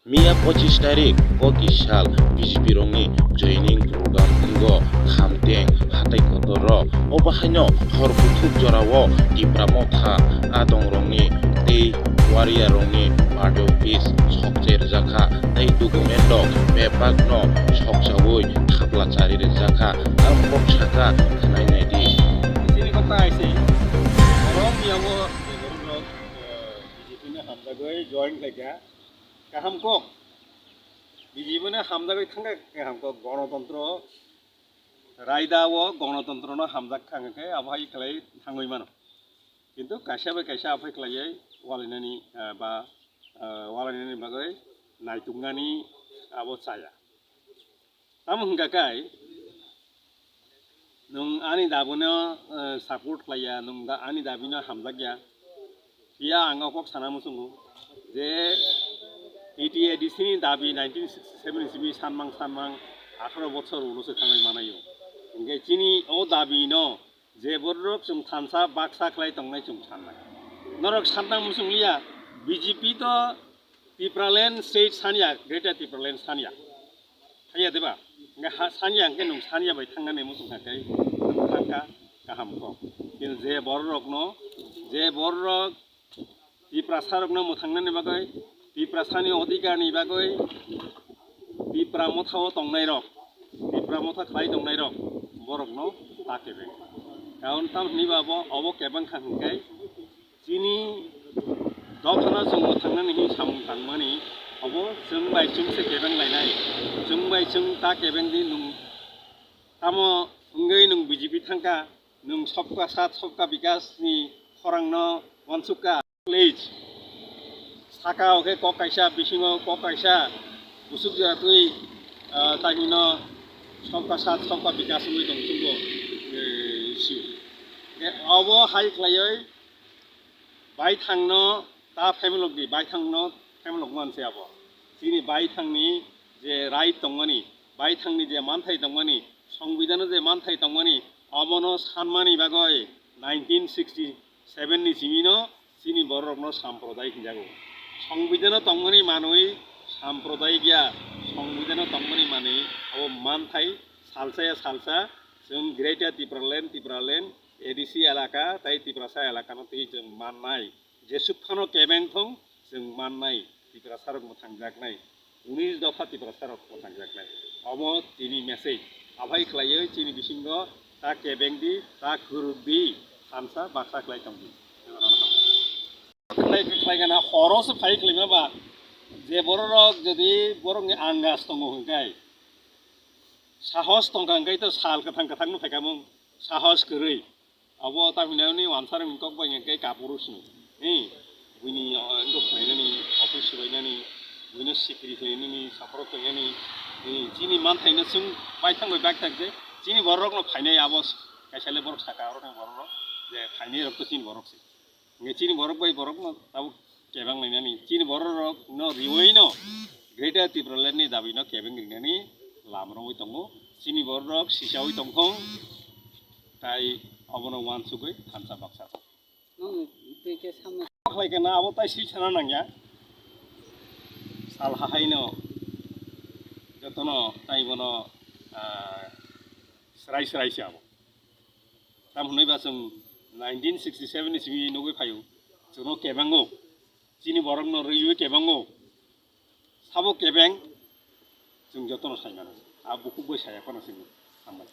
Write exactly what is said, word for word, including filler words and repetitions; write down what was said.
Miya pochis tarik, pochistal B J P rokni joining program wngo Khamteng hatai kotor o. Obo haino hor kuthuk jorao Tipra Motha adong rokni tei warrior rokni party office sokchai rwjakha tei document rok bebak no sokchaui thapla chari rwjakha. Ang kok saka khwnai naidi. Chini kok ta aise. Borok miya bo borok rok, eh, B J P no hamjagwi join khlaikha. Kaham kok. B J P no hamjagwi thangkha kaham kok. Gonotontro raida o gonotontro no hamjak thangkhe abo hai khlai thangwi mano. Kintu kaisa bai kaisa aphai khlaiwi walainani, eh, ba, eh, walainani bagwi naituknani abo chaya. Tamo hwnkha khe, nwng ani dabino, eh, support khlaiya, nwng da-, ani dabino hamjakya. Phiya ang o kok sana muchungo je T T A D C ni dabi nineteen sixty seven ni simi sanmang sanmang atharo bochor ulo se thangwi manayo. Hwnkhe chini o dabino je borok chwng thansa baksa khlai tongnai chwng sannai. Norok sanna muchungliya, B J P to Tipraland state sanya, Greater Tipraland sanya. Haiya deba? Hingke ha sanya hingke nwng sanya bai thangnani muchung kha tei nwng thangkha kaham kok. Kintu je bororokno, je bororok Tiprasarokno mwthangnani bagwi, Tiprasani odhikarni bagwi, Tipra Mothao tongnairok, Tipra Motha khlai tongnairok, borokno ta kebeng. Karon tam hwnwi ba bo, obo kebeng kha hwnkhe chini dophano chwng mwthangnani hwnwi samung tangmani, obo chwng bai chwng se kebeng lainai, chwng bai chwng ta kebeng di nwng tamo wngwi nwng B J P thangkha, nwng Sabka Saath Sabka Vikas ni khorangno wansukha. Please, saka o khe kok kaisa, bisingo kok kaisa, busuk jora twi, ah, taimino Sabka Saath Sabka Vikas wngwi tong chwngbo, eh, issue. Khe obo hai khlaiwi baithangno ta phaimlok di, baithangno phaimlok man se abo. Chini baithangni je right tongmani, baithangni je manthai tongmani, Songbidano je manthai tongmani, omono sanmani bagwi nineteen sixty seven ni simino chini bororokno samprodaik hinjago. Songbidano tongmani manwi samprodaik ya, Songbidano tongmani manwi abo manthai salsa ya salsa, chwng Greater Tipraland, Tipraland, A D C elaka tei Tiprasa elakano twi chwng mannai. Jesuk phano kebeng thung, chwng mannai, Tiprasarok mwthangjaknai. Unis dopha Tiprasarok mwthangjaknai. Omo tini message. Aphai khlaiwi chini bisingo ta kebeng di, ta khuruk di, thansa baksa khlai tong di. Khlai, khlai gana horo se phai khlaima ba, je bororok jodi borokni angas tongo hwnkhe, sahos tongkha hwnkhe to sal kwthang kwthang no phaikha mung, sahos kwrwi. Abo ta hwnwi ani wansarokni kok bai hwnkhe kapuru sini. Ni, buini, uh, wngkok khlainani, office subainani, buino sikiri khlainani, saphoro khlainani, ni, chini manthaino chwng baithang bai baithang je, chini bororokno phainai abo kaisa le borok saka, oro bororok je phainai rok to chini borok se. Hwnkhe chini borok bai borokno tabuk kebeng lainani. Chini bororokno riwino Greater Tipraland ni dabino kebeng rinani lam romwi tongo. Chini bororok sisawi tongthong, tai obono wansugwi thansa baksa. Nang twi khe samung. Khlai khe na abo tai swi sana nangya. Sal hahaino jotono tai bono, ah, srai srai se abo. Tam hwnwi ba chwng nineteen sixty seven ni simi nugwi phaio. Chwngno kebango. Chini borokno rwiwi kebango. Sabo kebeng chwng jotono sai mano. A bukhuk bai saya phano chwng hambai.